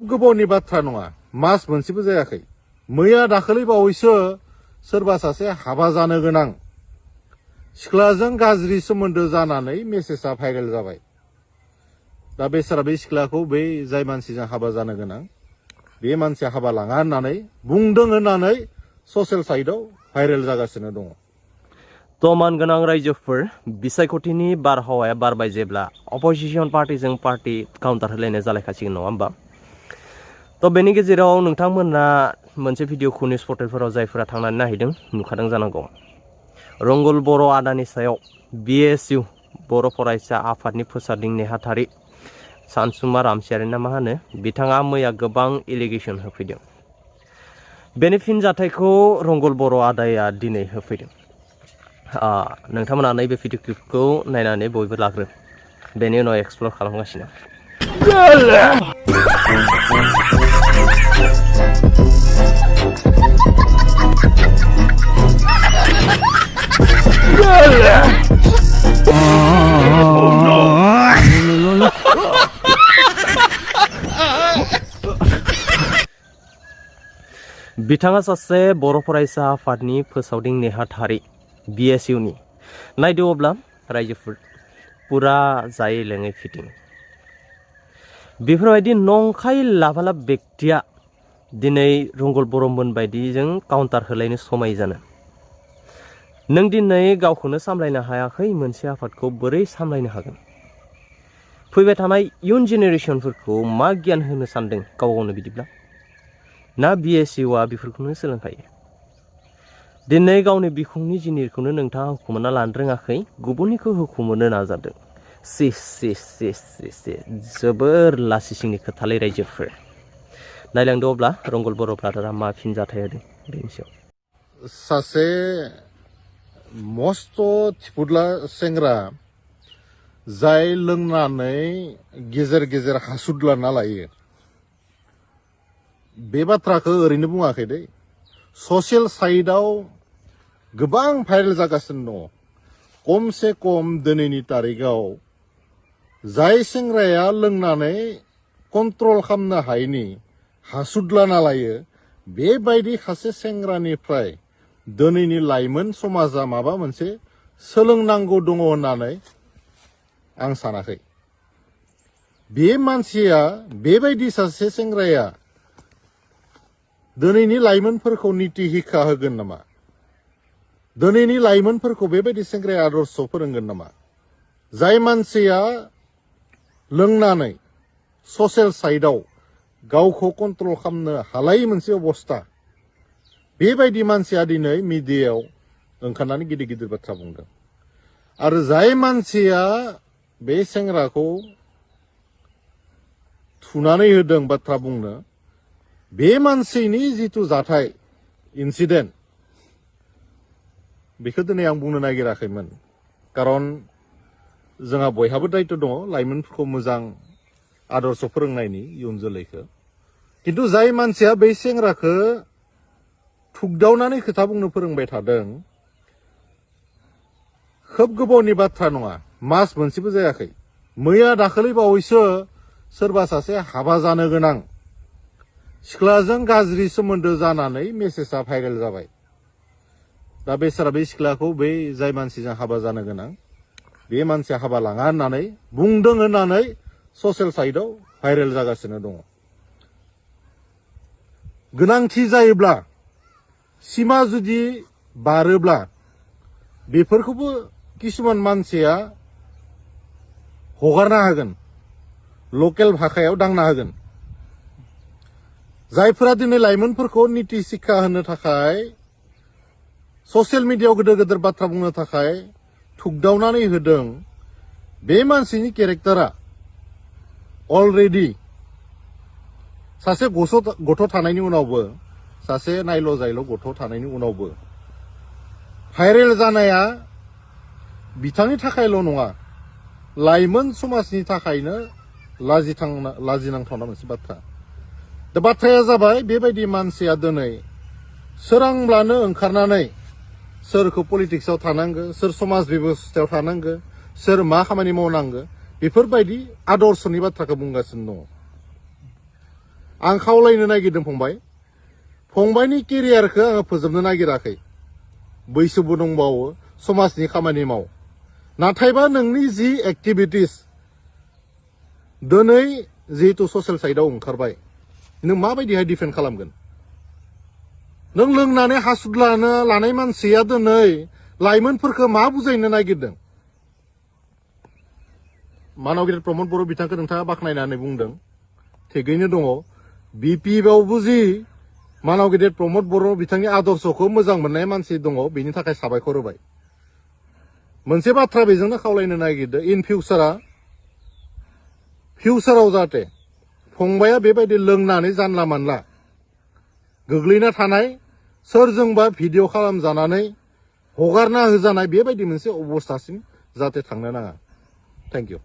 गोबावनि बाथ्रा नङा मास मोनसेबो जायाखै मैया दाखालि बावैसो सोरबा सासे हाबा जानो गोनां सिख्लाजों गाज्रि सोमोन्दो जानानै मेसेजआ भाइरेल जाबाय। दा बेसारा बे सिख्लाखौ बै जाय मानसिजों हाबा जानो गोनां बे मानसिया हाबा लाङा होननानै बुंदों होननानै ससियेल साइटआव भाइरेल जागासिनो दङ। तमान गोनां रायजोफोर बिसायख'थिनि बारहावाया बारबाय जेब्ला अपोजिशन पार्टीजों पार्टी काउन्टार होलायनाय जालायखासिगोन नङा होमबा? त' बेनि गेजेराव नोंथांमोना मोनसे भिडिअखौ निउस पर्टेलफोराव जायफोरा थांनानै नायहैदों नुखादों जानांगौ। रंगल बर' आदानि सायाव BSU बर' फरायसा आफादनि फोसावदिं नेहाथारि सानसुमा रामसियारि ना मा होनो बिथाङा मैया गोबां एलिगेसन होफैदों। बेनि फिनजाथायखौ रंगल बर' आदाया दिनै होफैदों। नोंथांमोना नैबे भिडिअ क्लिपखौ नायनानै बयबो लाग्रो, बेनि उनाव एक्सप्लर खालामगासिनो। बिथाङा सासे बर' फरायसा आफादनि फोसावदिं नेहाथारि BSU नि। नायदो अब्ला रायजोफोर पुरा जायै लोङै फिटिं। बेफोरबायदि नंखाय लाभालाब बेक्तिया दिनै रंगल बर'मोन बायदिजों काउन्टार होलायनो समाय जानो। नों दिनै गावखौनो सामलायनो हायाखै मोनसे आफादखौ बोरै सामलायनो हागोन? फैबाय थानाय इयुन जेनेरेसनफोरखौ मा गियान होनो सानदों गाव गावनो बिदिब्ला? ना BSUआ बेफोरखौनो सोलोंखायो? दिनै गावनि बिखुंनि जिनिरखौनो नोंथाङा हुखुमना लानो रोङाखै, गुबुननिखौ हुखुमनो नाजादों। जोबोर लासिसिंनि खोथालै रायजोफोर। नायलांदो अब्ला रंगल बर' ब्रादारा मा फिनजाथाय होदों बेनि सायाव। सासे मस्त थिफुदला सेंग्रा जाय लोंनानै गेजेर गेजेर हासुद्लाना लायो बे बाथ्राखौ ओरैनो बुङाखै दै, ससियेल साइटआव गोबां भाइरेल जागासिनो दङ। खमसे खम दिनैनि तारिखाव जाय सेंग्राया लोंनानै कन्ट्रल खालामनो हायैनि हासुद्लाना लायो बेबायदि सासे सेंग्रानिफ्राय दिनैनि लाइमोन समाजा माबा मोनसे सोलोंनांगौ दङ होननानै आं सानाखै। बे मानसिया बेबायदि सासे सेंग्राया दिनैनि लाइमोनफोरखौ निति हिक्षा होगोन नामा? दिनैनि लाइमोनफोरखौ बेबायदि सेंग्राया आदर्श फोरोंगोन नामा? जाय मानसिया लोंनानै ससियेल साइटआव गावखौ कन्ट्रल खालामनो हालायै मोनसे अबस्था, बेबायदि मानसिया दिनै मिडियायाव ओंखारनानै गिदिर गिदिर बाथ्रा बुंदों। आरो जाय मानसिया बे सेंग्राखौ थुनानै होदों बाथ्रा बुंनो, बे मानसिनि जिथु जाथाय इन्सिडेन्ट बेखौ दिनै आं बुंनो नागिराखैमोन, खारन जोंहा बयहाबो दायित्व दङ लाइमोनफोरखौ मोजां आदर्श फोरोंनायनि इयुन जोलैखौ। किन्तु जाय मानसिया बै सेंग्राखौ थुगदावनानै खोथा बुंनो फोरोंबाय थादों, खोब गोबावनि बाथ्रा नङा मास मोनसेबो जायाखै मैया दाखालि बावैसो सोरबा सासे हाबा जानो गोनां सिख्लाजों गाज्रि सोमोन्दो जानानै मेसेजआ भाइरेल जाबाय। दा बेसारा बे सिख्लाखौ बै जाय मानसिजों हाबा जानो गोनां बे मानसिया हाबा लाङा होननानै बुंदों होननानै ससियेल साइटआव भाइरेल जागासिनो दङ। गोनांथि जायोब्ला सिमा जुदि बारोब्ला बेफोरखौबो किसुमान मानसिया हगारना होगोन, लकेल भाषायाव दांना होगोन। जायफोरा दिनै लाइमोनफोरखौ निति शिक्षा होनो थाखाय ससियेल मिडियायाव गोदोर गोदोर बाथ्रा बुंनो थाखाय थुगदावनानै होदों, बे मानसिनि केरेक्टारा अलरेडि सासे गथ' थानायनि उनावबो, सासे नायल' जायल' गथ' थानायनि उनावबो भाइरेल जानाया बिथांनि थाखायल' नङा, लाइमोन समाजनि थाखायनो लाजिनांथावना मोनसे बाथ्रा। दा बाथ्राया जाबाय बेबायदि मानसिया दिनै सोरांब्लानो ओंखारनानै सोरखौ पलिटिक्सआव थानांगो, सोर समाज बेबस्थायाव थानांगो, सोर मा खामानि मावनांगो, बेफोरबायदि आदर्शनि बाथ्राखौ बुंगासिनो दङ। आं खावलायनो नागिरदों फंबाय फंबायनि केरियारखौ आङो फोजोबनो नागिराखै बैसोबो दंबावो समाजनि खामानि माव नाथायबा नोंनि जि एक्टिभिटिस दिनै जिहेतु ससियेल साइडआव ओंखारबाय नों माबायदिहाय डिफेन्ड खालामगोन नों लोंनानै हासुद लानाय मानसिया दिनै लाइमोनफोरखौ मा बुजायनो नागिरदों मानव गेदेर प्रमद बर' बिथांखौ नोंथाङा बाख्नायनानै बुंदों थिगैनो दङ बिपिएफआवबो जि मानव गेदेर प्रमद बर' बिथांनि आदर्शखौ मोजां मोननाय मानसि दङ बेनि थाखाय साबायखर होबाय मोनसे बाथ्रा बेजोंनो खावलायनो नागिरदों इन फिउचाराव जाहाथे फंबाया बेबायदि लोंनानै जानला मानला गोग्लैना थानाय सोरजोंबा भिडिअ खालामजानानै हगारना होजानाय बेबायदि मोनसे अबस्थासिम जाहाथे थांनो नाङा थेंक इउ